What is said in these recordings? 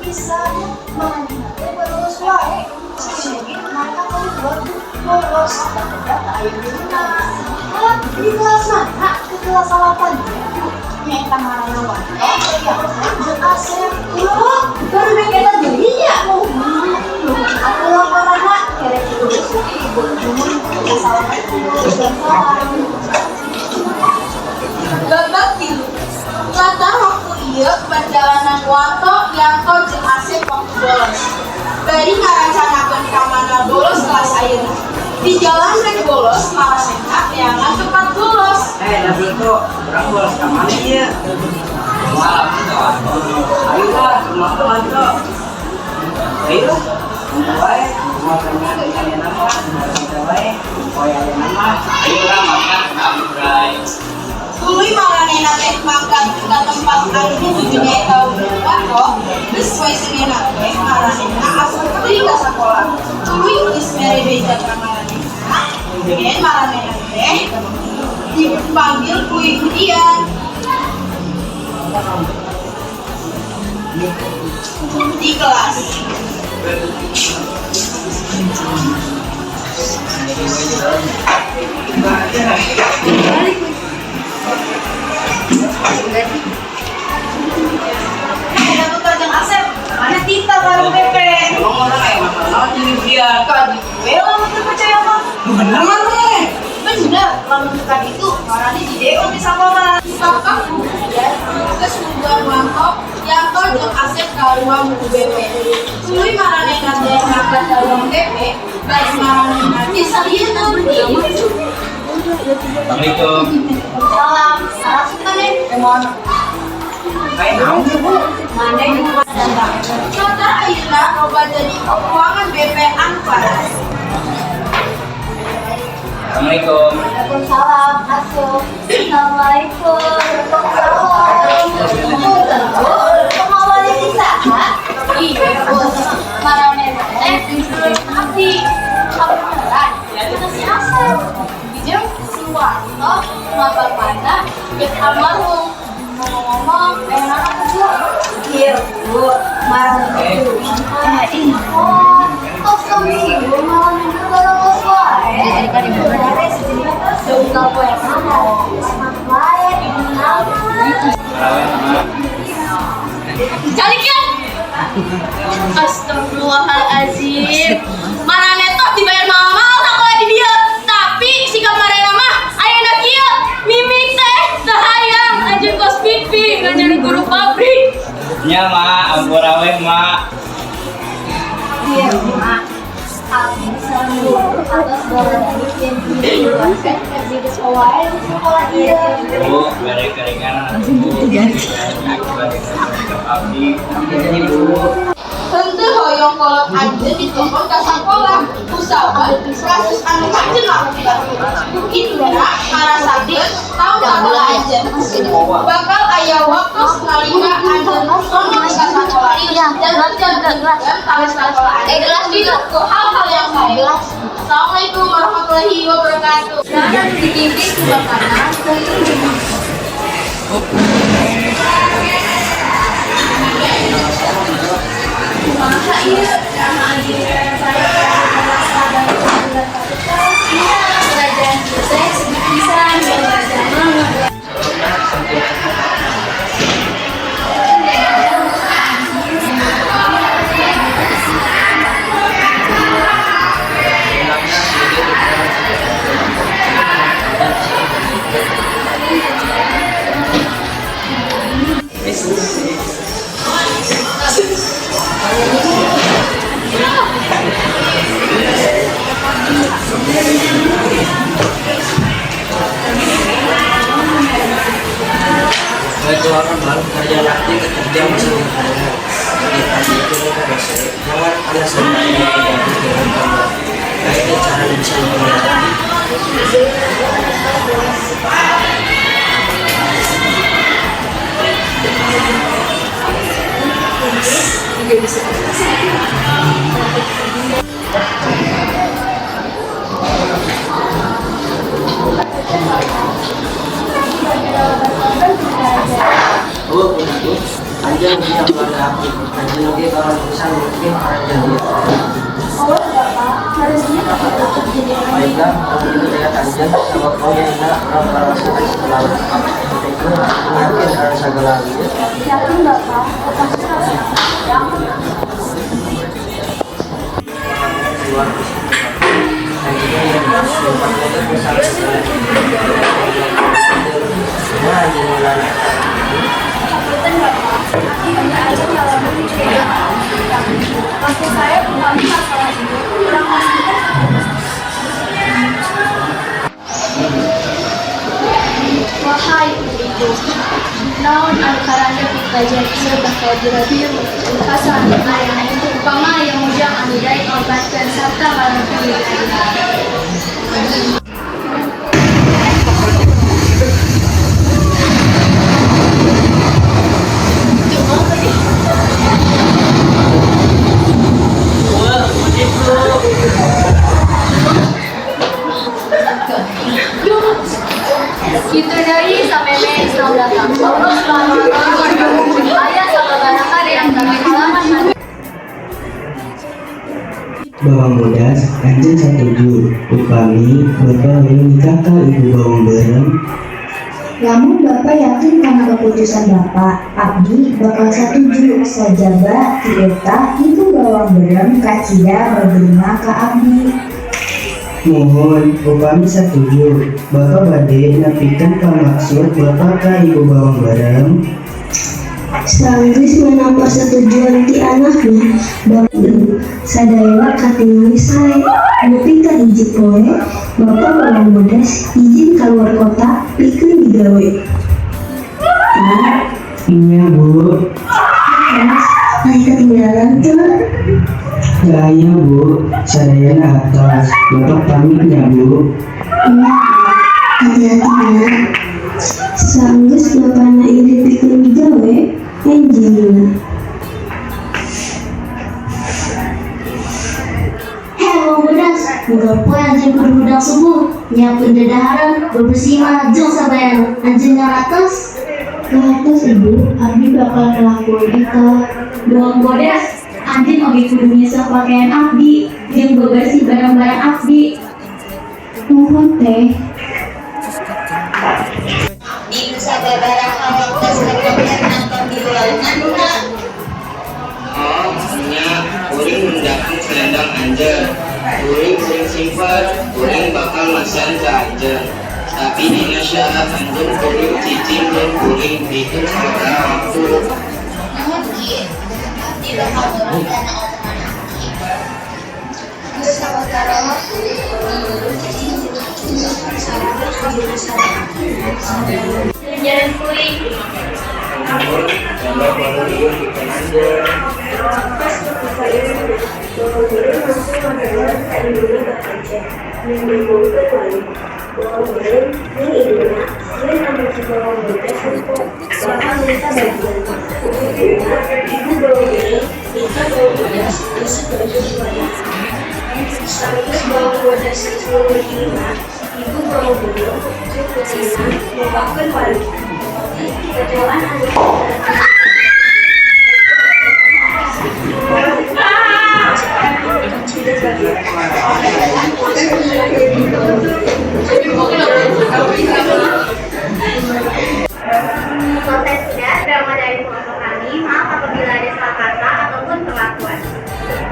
Pisan, maranehna teh bolos wae. Jadi mereka keluar tuh bolos, tapi aya guruna. Hah, di kelas mana? Ke kelas 8, Bu. Nyaeta ngaranna Wanto, Yanto, jeung Asep. Oh, baru eta deui nya. Aku laporanna kerek lulus Ibu. Assalamualaikum. Salam. Babak 3. Latar waktu ieu perjalanan Wanto, Yanto, jeung Asep waktu bolos. Bari ngarancanakeun ka mana bolos kelas ayeuna. Di jalan rek bolos, maranehna neangan tempat bolos. Eh, Nabil tuh, urang bolos ka mana ieu? Malam tuh. Ayo lah, rumah tuh Wanto. Ayo lah. Wae, rumah tengah dengan yang nama, kita wae, poe aya nama. Ayo lah makan, kami bray. Tuluy maranehna teh mangkat ka tempat anu nuju nyaeta Wanto, geus poe Seninna teh maranehna asup deui ka sakola. Tuluy geus mere beja ka maranehna, kemudian maranehna teh dipanggil ku Ibu Dian. Di kelas. Ada tuh jeung Asep, mana Tita baru BP. Emang orang aya masalah naon jeung Ibu Dian? Kadi gue lamun teu percaya mah. Lu bener mah teh. Bener, lamun teu itu marane di DO di sakola. Papa kemudian geus nungguan Wanto, Yanto jeung Asep ka ruang guru BP. Tuluy maranehna teh mangkat ka ruang BP, bari maranehna teh salieun. Assalamualaikum. Salam. Sarasuk teh. Kayak naon sih, Bu? Mana yang datang? Latar ayeuna loba jadi ruangan BP anu panas. Assalamualaikum. Waalaikumsalam. Asup. Assalamualaikum. Waalaikumsalam. Bu, pengawalnya di saha? Iya, Bu. Maranehna teh abdi. Kabeneran, itu si Asep. Jeung si Wanto, ma bapana geus almarhum. Ngomong-ngomong, eh naon atuh, Bu? Iya, Bu. Maranehna Oh, tos seminggu maranehna bolos wae. Tunggal poe mah wae. Calikan. Astagfirullahalazim. Maraneh tos dibayar mahal-mahal sakola di dieu. Tapi si kamarena mah ayeuna kieu. Mimi teh teu hayang anjeun kos pipi ngajar guru pabrik. Nya, Ma, ampura we, Ma. Iya, Mak. Abdi sareng guru atas baradari yang dibuatkan di sekolah di sekolah ieu. Bu, bere keringanan atuh, Bu. Akibat sikap abdi. Ini, Bu. Henteu hoyong kolot anjeun ditelepon ka sakola kusabab kasus anu anjeun lakukan. Ku kituna ngarasakeun taun sakola anjeun. Bakal aya waktu nalika anjeun nongol ka sakola dan menjadikan taun sakola anjeun tidak ku hal-hal yang baik. Assalamualaikum warahmatullahi wabarakatuh. Jangan dibimbing ku bapana keliling. Kumaha ieu sama anjeun saya merasa dan bulan katukang. Iya, pelajaran ieu teh sedih pisan belajar mah. Keluaran baru kerja bakti kerja masih jangan ada baik cara bisa. Oh, anjang bisa. Abdi. Anjeun oge bakal bisa mimpin kerajaan ieu. Oh, Bapak, harusnya tetap jadi orang. Baiklah, kalau begitu lihat anjeun sabab oge ayeuna urang karaosan segala. Itu yakin harus segala ieu. Yakin, Bapak, pasti harus. Luar anjeun yang lompat lagi misalnya semua anjeun ngelan. Punten, Bapak, aku pernah aja ngalamin kayak. Maksud saya bukan masalah ini, kurang pastikan. Wahai ibu, naon anu karandep dipelajari ieu bakal dirabiu pasal aya upama aya mujang anu daek ngobatkeun sarta ngalengkeun nyerina. Kitu deui sameme Islam datang. Allah Subhanahu wa taala aya sababaraha di antara halaman. Bawang Bodas, anjeun satuju upami Bapak hoyong nikah ka Ibu Bawang Beureum? Lamun Bapak yakin kana keputusan Bapak, abdi bakal satuju sajaba ti eta Ibu Bawang Beureum kacida bergerima ka abdi. Muhun, upami satuju, Bapak bade nepikeun ka maksud Bapak ka Ibu Bawang Beureum. Sanggeus meunang persetujuan ti anakna, bapak ibu sadaya katingali sae. Nepi ka hiji poe, Bapak Bawang Bodas izin kaluar kota pikeun digawe. Pak, Nya, Bu. Mas, aya ketinggalan teu? Teu aya, Bu, sadayana atos. Bapak pamit nya, Bu. Nya, hati-hati nya. Sanggeus bapana irit pikeun digawe, enjingna. Hei, Bawang Bodas, unggal poe anjeun kudu hudang subuh, nyiapkeun dadaharan, bebersih imah jeung sabayana. Anjeun ngaratos? Ngaratos, Ibu, abdi bakal ngelakuin eta. Bawang Bodas, anjeun oge kudu nyeuseuh pakaian abdi jeung bebersih barang-barang abdi. Muhun, Teh. Dina sababaraha waktos kapengker nangtung diluarenan na. Oh, nya, kuring mendakan selendang anjeun. Kuring sering simpen, kuring bakal masihan ka anjeun. Tapi dina syarat anjeun kuring cicing jeung kuring pikeun sababaraha waktu. Nuhun, Ki, abdi bakal nurut kana omongan Aki. Geus sawatara waktu kuring Jalan kuring. Namun, gambar baru ieu pikeun anjeun. Pas kepercayaan Bawang Beureum langsung ngagambar ka indungna bakaja yang dibongkeun wae. Bawang Beureum jeung indungna sieun amargi Bawang Bodas nempo bakal minta bagian. Ujugna, Ibu Bawang Beureum minta Bawang Bodas nyeuseuh baju di wadah. Sanggeus Bawang Bodas geus leuwih di imah, Ibu Bawang Beureum jeung putrina ngupakeun walik. Kecoan anu kacida bagian. Selesai sudah drama dari kelompok kami. Maaf apabila ada salah kata ataupun perlakuan.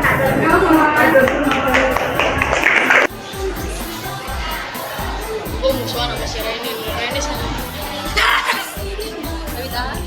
Hatur nuhun. Gue musuhan sama si Reni, Reni sama. Tapi tahan.